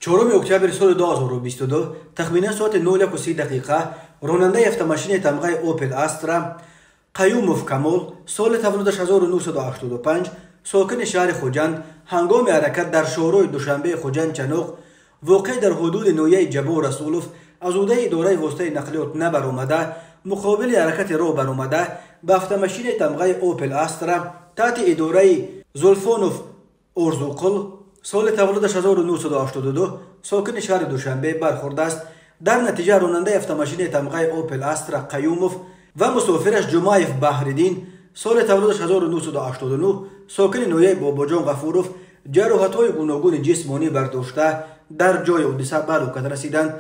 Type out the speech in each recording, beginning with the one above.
4 октябри соли 2022 тахминан соати 01:30 ронандаи автомашинаи тамғаи Opel Astra Қаюмов Камол, соли таваллудаш 1985, сокини шаҳри Хуҷанд, ҳангоми ҳаракат дар шоҳроҳи Душанбеи Хуҷанд Чаноқ, воқеъ дар ҳудуди ноҳияи Ҷаббор Расулов, аз ӯҳдаи идораи воситаи нақлиёт набаромада, муқобили ҳаракати роҳ баромада, ба автомашинаи тамғаи Opel Astra таҳти идораи Зулфонов Орзуқул, соли таваллудаш 1982, сокини шаҳри Душанбе бархӯрдааст. Дар натиҷа ронандаи автомашинаи тамғаи Opel Astra Қаюмов ва мусофираш Ҷумаев Баҳриддин, соли таваллудаш 1989, сокини ноҳияи Бобоҷон Ғафуров, ҷароҳатҳои гуногуни ҷисмонӣ бардошта, дар ҷои ҳодиса ба ҳалокат расиданд.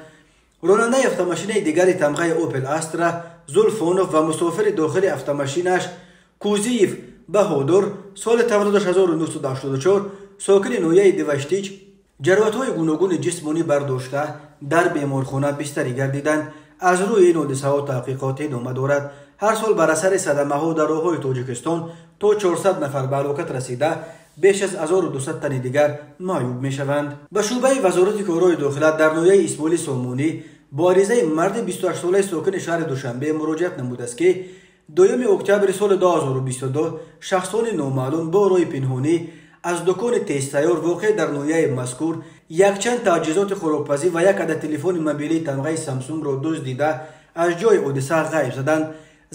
Ронандаи автомашинаи дигари тамғаи Opel Astra Зулфонов ва мусофири дохили автомашинаш Кузиев Баҳодур, соли таваллудаш 1984, сокини ноҳияи Деваштич, ҷароҳатҳои гуногуни ҷисмонӣ бардошта, дар беморхона бистарӣ гардиданд. Аз рӯи ин ҳодисаҳо таҳқиқот идома дорад. Ҳар сол бар асари садамаҳо дар роҳҳои Тоҷикистон то 400 нафар ба ҳалокат расида, беш аз 1200 тани дигар маъюб мешаванд. Ба шӯъбаи Вазорати корҳои дохила дар ноҳияи Исмоили Сомонӣ бо аризаи марди 28-солаи сокини шаҳри Душанбе муроҷиат намудааст, ки 2 октябри соли 2022 шахсони номаълум бо роҳи пинҳонӣ аз дукони тезтайёр воқеъ дар ноҳияи мазкур якчанд таҷҳизоти хӯрокпазӣ ва як адад телефони мобилии тамғаи Самсунгро дуздида, аз ҷои ҳодиса ғайб заданд.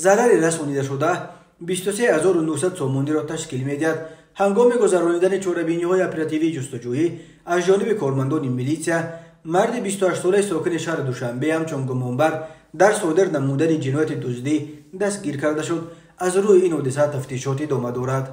Зарари расонидашуда 23900 сомониро ташкил медиҳад. Ҳангоми гузаронидани чорабиниҳои оперативии ҷустуҷӯӣ аз ҷониби кормандони милитсия, марди 28-солаи сокини шаҳри Душанбе ҳамчун гумонбар дар содир намудани ҷинояти дуздӣ дастгир карда шуд. Аз рӯи ин ҳодиса тафтишот идома дорад.